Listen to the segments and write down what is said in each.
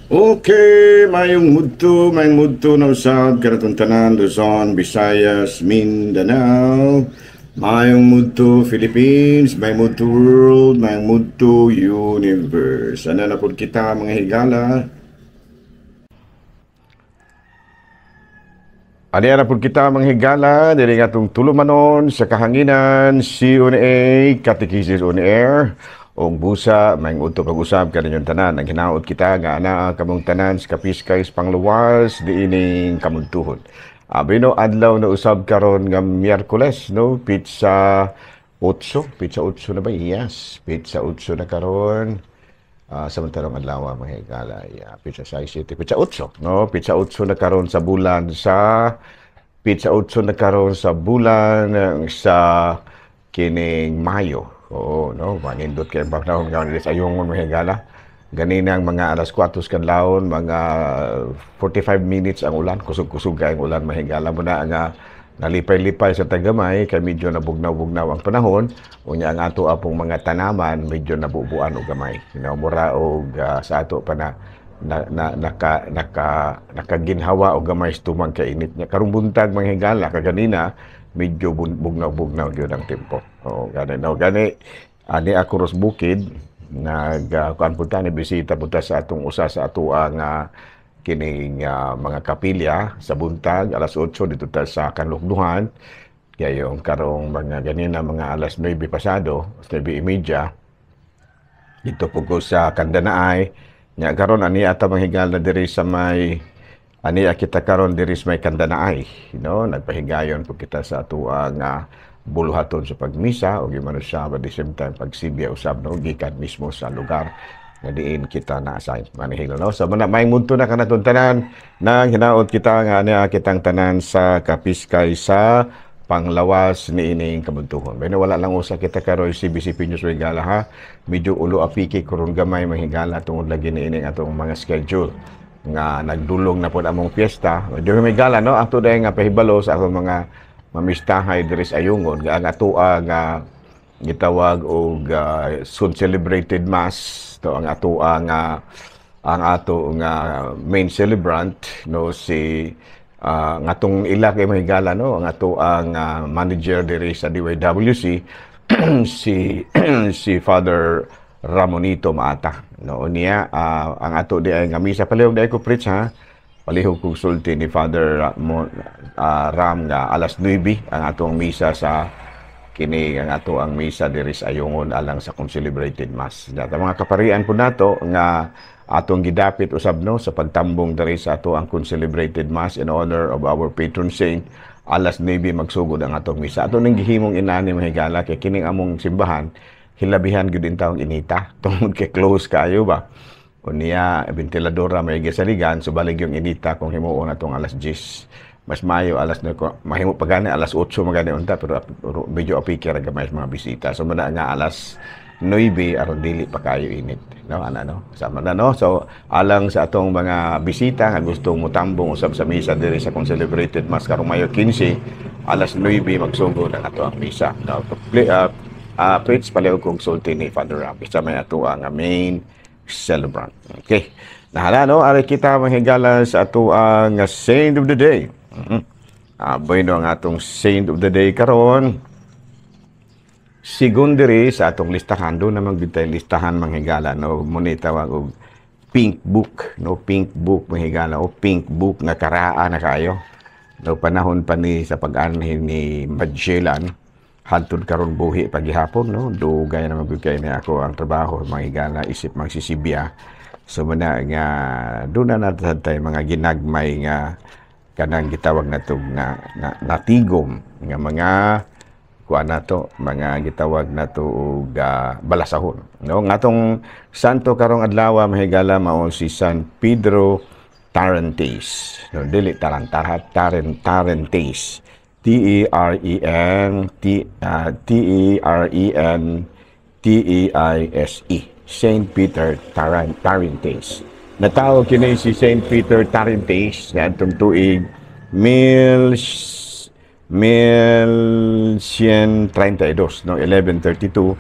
Okay, mayong mudto na usab kanatong tanan, Luzon, Visayas, Mindanao, mayong mudto Philippines, mayong mudto world, mayong mudto universe. Ano na po kita, mga higala? Ano na po kita, mga higala, diri nga atong tulumanon sa kahanginan, CUNA, Catechesis on Air. Og busa, may udto pag-usab kaninyong tanan. Ang hinaot kita nga anaa kamong tanan sa kapiskay sa pangluwas diining kamuntuhon. Abi no, adlaw na usab karon nga Miyerkules, no? Petsa 8, petsa 8 na ba? Yes, petsa 8 na karon. Samantarong adlaw, mga higala, yeah, petsa 6, 7, petsa 8, no? Petsa 8 na karon sa bulan sa petsa 8 na karon sa bulan sa kining Mayo. Oo, no, manindot kay panahon nga sa ayungon, mga higala. Ganina ang mga alas 4 sa kadlawon, mga 45 minutes ang ulan, kusog-kusog kay ang ulan, mga higala mo na nga nalipay-lipay sa tagamay kay medyo nabugnaw-bugnaw ang panahon. Unya ang ato apong mga tanaman medyo nabubuan og gamay. Mura og sa ato pa na, na, na naka naka nakaginhawa og gamay sa tumang kay init niya. Karong buntag, mga higala, kaganina medyo bugnaw-bugnaw gyud ang tempo. Oo, gani no, gani ani ako ros bukid nag kuan punta ni bisita punta sa atong usa sa atoa nga kining mga kapilya sa buntag alas 8 dito ta sa Kanlukduhan. Gayong karong mga ganina mga alas 9 pasado, 9:30 dito po ko sa Kandanaay. Nya karon ani ata mga higala diri sa may ani kita karon diri sa may Kandanaay, no? Nagpahigayon po kita sa atoa nga buluhaton sa pagmisa o man siya at the same time pagsibya usab, no, gikan mismo sa lugar nga diin kita na-assign, manihilo, no? So mana may mudto na kanatong tanan nang hinaot kita nga ani kitang tanan sa kapiskay sa panglawas niining kabuntuhon. Bueno, wala lang usa kita karon CBCP News, higala ha. Medyo ulo apiki karon gamay, mga higala, tungod lagi niining atong mga schedule nga nagdulong na pod among piyesta. Medyo may gala, no, ato dahil nga pahibalo sa atong mga mamistahay diri sa Ayungon nga ang atoa nga gitawag og soon celebrated mass to, ang atoa nga ang ato nga main celebrant, no, si ngatong ila kay mga higala, no, ang ato ang manager diri sa DYWC si si Father Ramonito Maata, no. Niya ang ato di ay nga misa, palihog di ko preach ha, palihog kog sulti ni Father Ram nga alas 9 ang atong misa sa kini ang ato ang misa diri sa Ayungon alang sa concelebrated mass. Data mga kaparian po nato nga atong gidapit usab, no, sa pagtambong diri sa ato ang concelebrated mass in honor of our patron saint, alas 9 magsugod ang atong misa. Ato ning gihimong inani, mga higala, kay kining among simbahan hilabihan gyud intawong inita tungod kay close kaayo ba. Unya ventiladora may gisaligan, so balig yung inita kung himuon atong alas 10. Mas maayo alas na mahimo pa gani alas 8 magani unta, pero medyo apike ra gamay sa mga bisita. So muna nga alas 9 aron dili pa kayo init, no, ana, no, sama na, no. So alang sa atong mga bisita nga gustong motambong usab sa misa diri sa concelebrated mass karong Mayo 15, alas 9 magsugod ang ato ang misa, no. Preach palihog kong sulti ni Father Ram isa may ato ang main celebrant. Okay. Nahala, no, ari kita, mga higala, sa ato ang saint of the day. Bueno, ang atong saint of the day karon sigon diri sa atong listahan. Do naman gid tay listahan, mga higala, no, muni tawag og pink book, no, pink book, mga higala, o pink book nga karaa na kayo, no, panahon pa ni sa pag-anhi ni Magellan hantod karon buhi pagihapon, no. Dugay na magyud kay ni ako ang trabaho, mga higala, isip magsisibya. So muna nga doon na natin tay mga ginagmay nga kanang gitawag natog na natigom nga mga kuan nato, mga gitawag nato og balasahon, no. Nga atong santo karong adlaw, mga higala, mao si San Pedro Tarentaise, no, dili Tarantarhat, Tarentaise, T E R E N T T E R E N T E I S E, Saint Peter Tarentaise. Natawo kini si Saint Peter Tarentaise ngadtong tuig mil 132, no, 1132.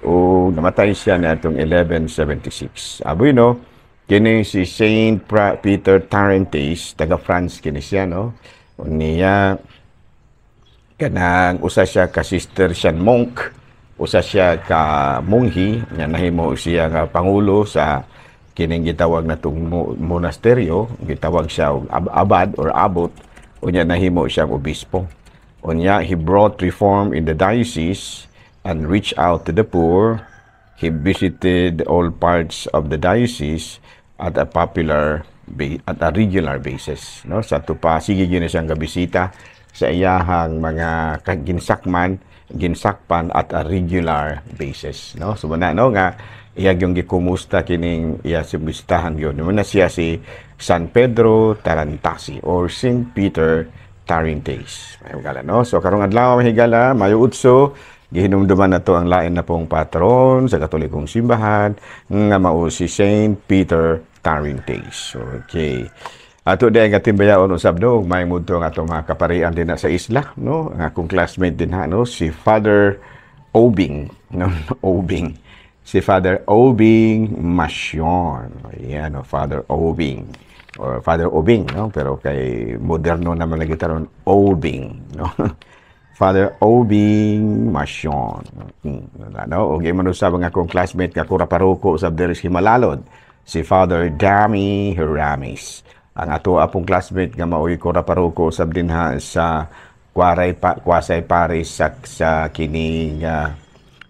O namatay siya niadtong 1176. Aboy, no, kini si Saint Peter Tarentaise, taga France kini siya, no. Niya kanang usa siya ka Cistercian monk, usa siya ka monghi nga nahimo siya nga pangulo sa kining gitawag natong monasteryo, gitawag siya og abad or abbot, unya nahimo siyang obispo. Unya he brought reform in the diocese and reached out to the poor. He visited all parts of the diocese at a regular basis, no? Sa tupa sige gyud na siyang gabisita sa iyahang mga ginsakpan at a regular basis, no? So muna, no, nga iya yung gikumusta kining iya bisitahan yun. Muna siya si San Pedro Tarantasi or Saint Peter Tarentaise. May higala, no? So karong adlaw, mga higala, Mayo 8, gihinumduman na to ang lain na pong patron sa Katolikong Simbahan nga mao si Saint Peter Tarentaise. Okay. Ato di nga timbayaon usab, no, may mudto ang atong mga kaparian din na sa isla, no, ang akong classmate din ha, no, si Father Obing, no, Obing. Si Father Obing Masyon. Ayan, no, Father Obing or Father Obing, no, pero kay moderno naman lagi taron Obing, no. Father Obing Masyon. No, og man usab ang akong classmate nga kura paroko usab diri sa Himalalod, si Father Dami Heramis. Ang ato apong classmate nga maoy kura paroko usab dinha sa Kwaray pa, Kwasay Paris sa kining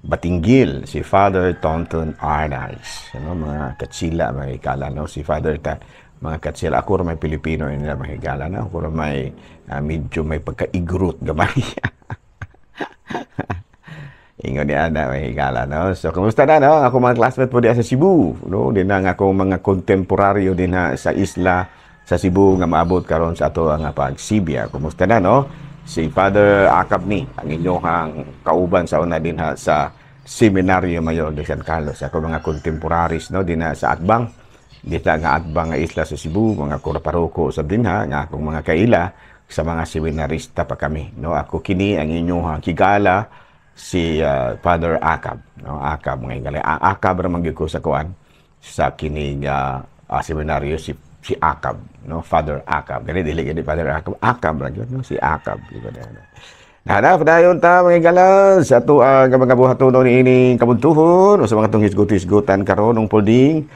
Batinguil, si Father Tonton Arnaiz. Ano, mga katsila, mga higala, no? Si Father ta, mga katsila. Ako ra may Pilipino nila, mga higala, no? Ako ra may medyo may pagka-Igorot gamay. Ingon ni ana, may higala, no? So, kumusta na, no? Ako mga classmate po diya sa Cebu, no? Din na nga akong mga kontemporaryo din ha sa isla sa Cebu nga maabot karon sa ato ang pagsibya. Kumusta na, no? Si Father Akab ni, ang inyong kauban sa una din ha sa Seminaryo Mayor de San Carlos. Ako mga contemporaries, no, din ha sa Atbang. Dita nga Atbang nga isla sa Cebu, mga kura paroko sa dinha, nga akong mga kaila sa mga seminarista pa kami, no? Ako kini ang inyong kigala, si Father Akab, no? Akab, mga higala. Akab ra man gyud ko sa kuan sa kining seminaryo, si Akab, no? Father Akab. Gani dili gani Father Akab, Akab ra gyud, no? Si Akab, di ba na? Nana, padayon ta, mga higala, sa ato ang mga buhatonon niining kabuntuhon o sa mga tong hisgot-hisgotan karon ng pulding.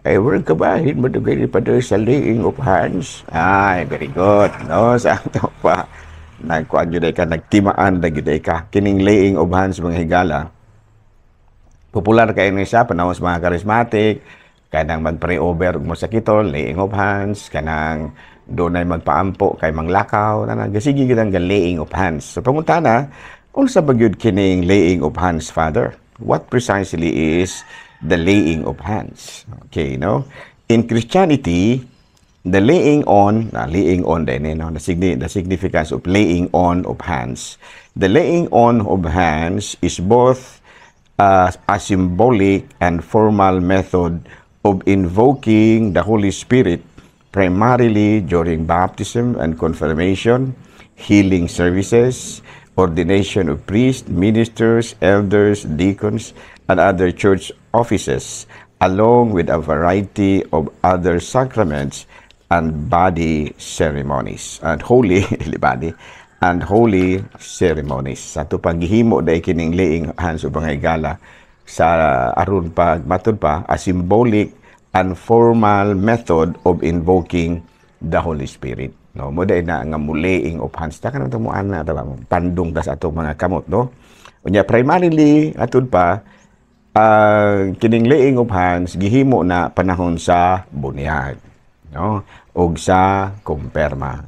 Ay, word ka ba? Hin mo dugay pa sa laying of hands. Ay, very good. No, sa ato pa nagkuan gyud ka, nagtimaan na gyud ka. Kining laying of hands, mga higala, popular kay ni siya panahon sa mga charismatic, kanang mag-pray over ug mosakiton, laying of hands, kanang dunay magpaampo kay manglakaw, na sige gyud ang laying of hands. So pangutana, unsa ba gyud kining laying of hands, Father? What precisely is the laying of hands? Okay, no? In Christianity, the laying on din, eh, no? The significance of laying on of hands. The laying on of hands is both a symbolic and formal method of invoking the Holy Spirit, primarily during baptism and confirmation, healing services, ordination of priests, ministers, elders, deacons, and other church offices, along with a variety of other sacraments and body ceremonies and holy body and holy ceremonies. Sa ato paghihimo dahil kining laying hands o mga higala sa aron pag matud pa a symbolic and formal method of invoking the Holy Spirit. No, mo dai na nga mo-laying of hands ta kanang mo ana ta ba pandong ta sa atong mga kamot, no. Unya primarily atud pa ang kining laying of hands gihimo na panahon sa bunyag, no, ug sa kumpirma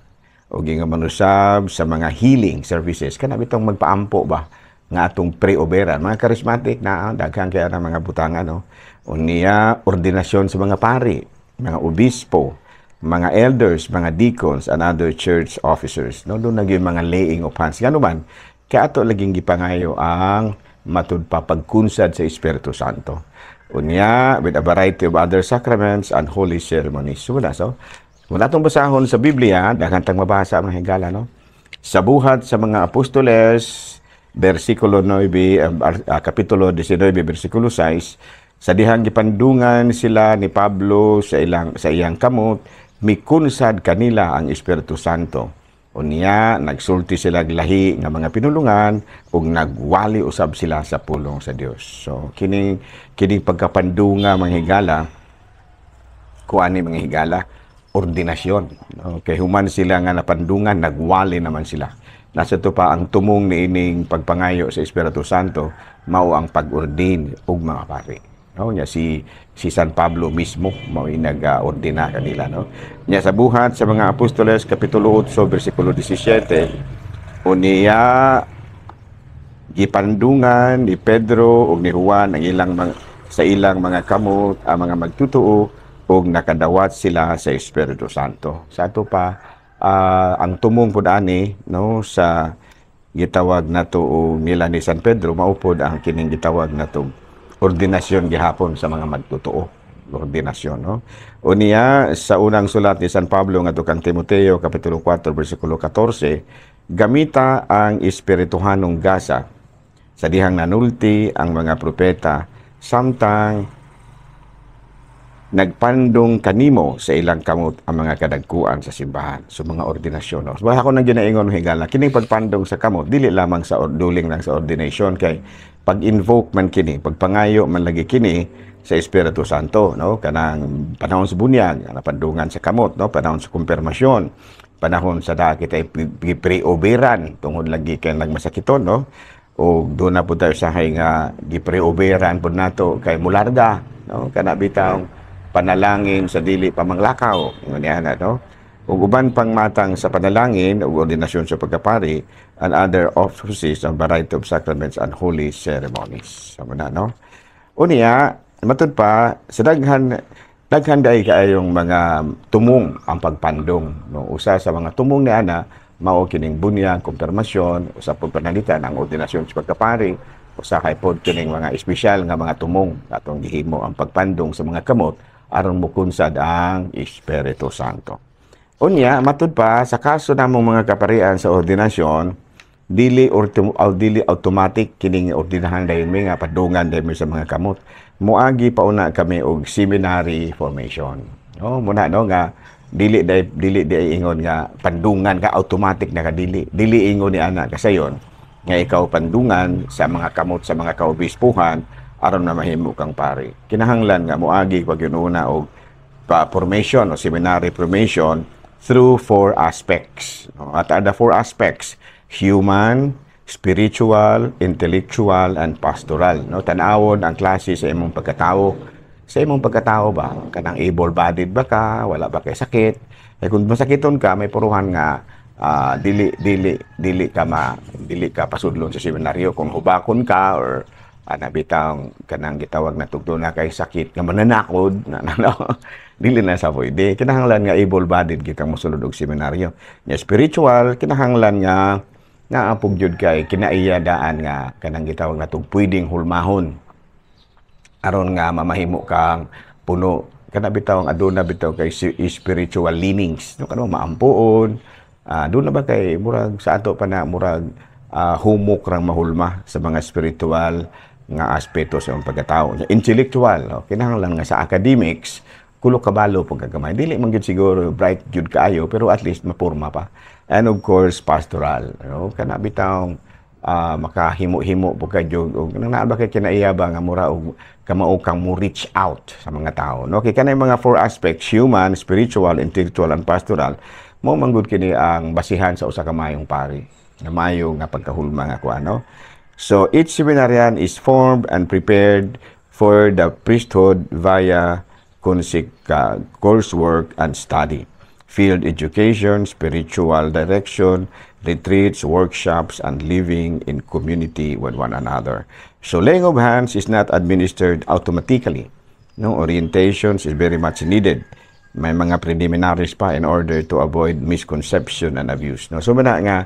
ug nga manusab sa mga healing services, kana bitong magpaampo ba nga atong pre-overan mga charismatic na daghan kaya ng mga butangan, no. Unya ordinasyon sa mga pari, mga obispo, mga elders, mga deacons and other church officers, no. Doon nagyud mga laying of hands. Ngano man kay ato laging gipangayo ang matud pa pagkunsad sa Espiritu Santo. Unya with a variety of other sacraments and holy ceremonies. So wala, so kung atong basahon sa Biblia, daghan tang mabasa, mga higala, no? Sa Buhat sa mga Apostoles. versikulo 9, kapitulo 19, versikulo 6, sa dihang gipandungan sila ni Pablo sa iyang kamot, mikunsad kanila ang Espiritu Santo. Unya nagsulti sila lahi nga mga pinulungan ug nagwali usab sila sa pulong sa Dios. So kining kining pagkapandunga, mga higala, kuani, mga higala, ordinasyon. Okay, human sila nga napandungan, nagwali naman sila. Nasa to pa ang tumong niining pagpangayo sa Espiritu Santo mao ang pag-ordin og mga pari. No, nya si si San Pablo mismo mao nag-ordina kanila, no. Nya sa Buhat sa mga Apostoles kapitulo 8 bersikulo 17, unya gipandungan ni Pedro ug ni Juan ang ilang mga, sa ilang mga kamot ang mga magtutuo ug nakadawat sila sa Espiritu Santo. Sa ato pa ang tumong pud ani, no, sa gitawag nato og nila ni San Pedro, mao pod ang kining gitawag nato ordinasyon gihapon sa mga magtotoo, ordinasyon, no. Unya sa unang sulat ni San Pablo ngadto kang Timoteo kapitulo 4 bersikulo 14, gamita ang espirituhanong gasa sa dihang nanulti ang mga propeta samtang nagpandong kanimo sa ilang kamot ang mga kadagkuan sa simbahan. So mga ordinasyon. No? So, ako nang ginaingon, higala, kining pagpandong sa kamot, dili lamang sa duling lang sa ordination kay pag-invoke man kini, pagpangayo man lagi kini sa Espiritu Santo, no? Kanang panahon sa bunyag, napandungan sa kamot, no? Panahon sa kumpirmasyon, panahon sa daa kita pre-oberan tungod lagi kay nagmasakiton, no? O doon na po tayo sa nga gi-pre-oberan po nato kay mularga, no? Kana bitawng panalangin sa dili pa manglakaw, ingon niya na, no? Ug uban pang matang sa panalangin ug ordinasyon sa pagkapari and other offices and variety of sacraments and holy ceremonies. Samo na, no? Unya, matud pa sa daghan daghan dai kaayong mga tumong ang pagpandong, no? Usa sa mga tumong ni ana mao kining bunyag, kumpirmasyon, usa pud panalitan ang ordinasyon sa pagkapari, usa kay pod kining mga espesyal nga mga tumong atong gihimo ang pagpandong sa mga kamot aron mukunsad ang Espiritu Santo. Unya, matud pa sa kaso namong mga kaparian sa ordinasyon, dili or dili automatic kining ordinahan dayon mi nga padungan dayon mi sa mga kamot. Moagi pa una kami og seminary formation. No, muna, no, nga dili day ingon nga pandungan ka, automatic na ka, dili. Dili ingon ni ana kasayon nga ikaw pandungan sa mga kamot sa mga kaobispuhan aron na mahimo kang pari. Kinahanglan nga moagi pag yun una og pa formation o seminary formation through four aspects. No? At the four aspects: human, spiritual, intellectual, and pastoral. No? Tanawon ang klase sa imong pagkatao. Sa imong pagkatao ba? Kanang able-bodied ba ka? Wala ba kay sakit? Eh kung masakiton ka, may puruhan nga dili ka pasudlon sa seminaryo kung hubakon ka or ana bitang kanang gitawag na tugto na kay sakit nga mananakod na, no? Dili na sa pwede. Kinahanglan nga able-bodied kitang mosulod og seminaryo. Nya spiritual, kinahanglan nga naapog jud kay kinaiya daan nga kanang gitawag natong pwedeng hulmahon aron nga mamahimo kang puno, kana bitaw ang aduna bitaw kay spiritual leanings, no, kano maampuon, doon na ba kay murag sa ato pa na murag humok rang mahulma sa mga spiritual nga aspeto sa imong pagkatao. Intellectual, no? Kinahanglan nga sa academics kulo kabalo pagkagamay, dili man gyud siguro bright gyud kaayo, pero at least mapurma pa. And of course pastoral, no, kana bitaw makahimo-himo po kadyo og naa ba kay kinaiya ba nga mura og kamao kang mo reach out sa mga tao, no? Kay kanay mga four aspects, human, spiritual, intellectual, and pastoral, mo manggod kini ang basihan sa usa ka maayong pari nga maayo nga pagkahulma nga kuan, no? So each seminarian is formed and prepared for the priesthood via coursework and study, field education, spiritual direction, retreats, workshops, and living in community with one another. So laying of hands is not administered automatically. No, orientations is very much needed. May mga preliminaries pa in order to avoid misconception and abuse. No, so mana nga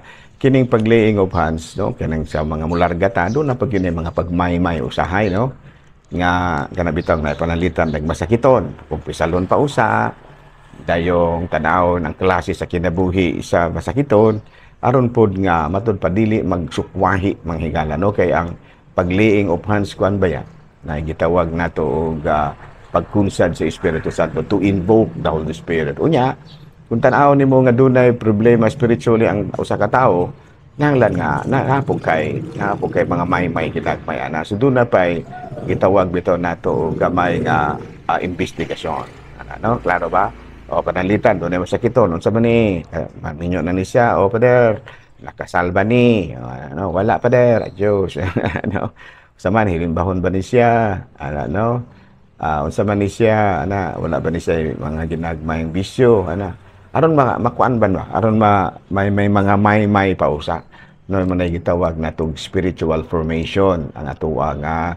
kining pag-laying of hands, no, kanang sa mga mulargata, doon na pag yun mga pagmaymay usahay, no, nga kana bitang na panalitan nagmasakiton, kumpisalon pa usa, dayong tanawon ang klase sa kinabuhi sa masakiton. Aron pod nga matud pa dili magsukwahi, mga higala, no? Kay ang pag-laying of hands, kuan ba yan na gitawag nato og pagkunsad sa Espiritu Santo, to invoke the Holy Spirit. Unya, kung tan-awon nimo nga dunay problema spiritually ang usa ka tawo, nanglan nga naa pud kay mga may-may kita may ana. So doon na pay gitawag bitaw nato og gamay nga investigasyon. Ana, no? Klaro ba? O pananglitan dunay masakiton, unsa man ni? Maminyo na ni siya, o pader, nakasalba ni? O, ano, wala, pader, adios. Ano? Unsa man, hilimbahon ba ni siya? Ana, no? Unsa man ni siya, ana, wala ba ni siya mga ginagmayng bisyo, ana? Aron ma makuan ba, no? Aron ma may mga may pausa, no? Mo na gitawag natong spiritual formation ang atoa nga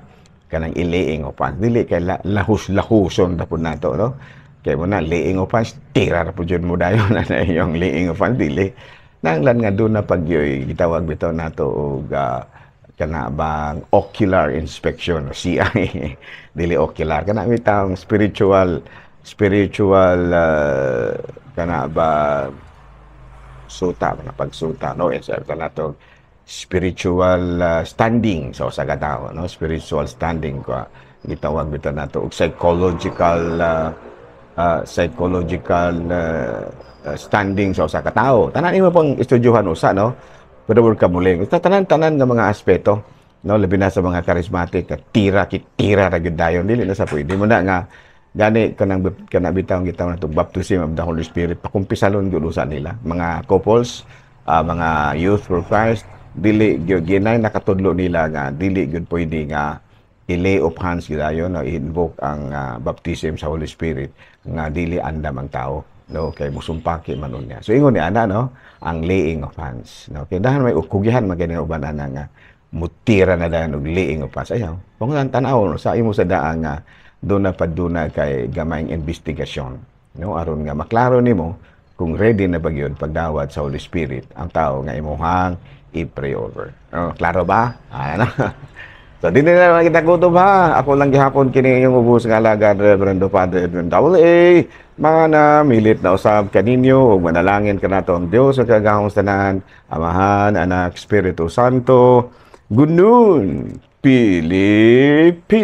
kanang i-laying of hands. Dili kay lahus-lahuson na pud nato, no? Kay mo na laying of hands, tira ra pud jud mo dayon na yung laying of hands. Dili nanglan nga doon na pagyoy gitawag bitaw nato og kana bang ocular inspection o CI. Dili ocular, kana bitawng spiritual kana ba suta, mga pagsuta, no? It's kana to spiritual standing sa usa ka tawo, no? Spiritual standing ko gitawag bitaw nato og psychological standing sa usa ka tawo. Tanan imo pang estudyuhan usa, no? Pero word ka muling tanan-tanan nga mga aspeto, no? Labi na sa mga charismatic, tira kitira ra gyud dayon. Dili na sa pwede mo na nga gani kanang kana bitaw gitawag nato baptism of the Holy Spirit, pakumpisalon gyud usa nila mga couples, mga Youth for Christ. Dili gyud ginay nakatudlo nila nga dili gyud pwede nga i-lay of hands gyud dayon, no, i-invoke ang baptism sa Holy Spirit nga dili andam ang tao, no? Kay musumpaki man unya. So ingon ni ana, no, ang laying of hands, no? Kay dahan may kugihan man kay uban ana nga mutira na dayon og laying of hands. Ayaw kung ang tan-aw, no, sa imo sa daan nga doon na paduna kay gamayng investigasyon, no? Aron nga maklaro nimo kung ready na ba gyud pagdawat sa Holy Spirit ang tao nga imuhang i-pray over. No, klaro ba? Ano? So, di na naman kita gutom ha. Ako lang gihapon kini yung ubos nga alagad, Reverendo Padre Edwin Double A. Mga na milit na usab kaninyo ug manalangin kanato ang Dios sa kagahong tanan, Amahan, Anak, Espiritu Santo. Good noon, Pilipinas.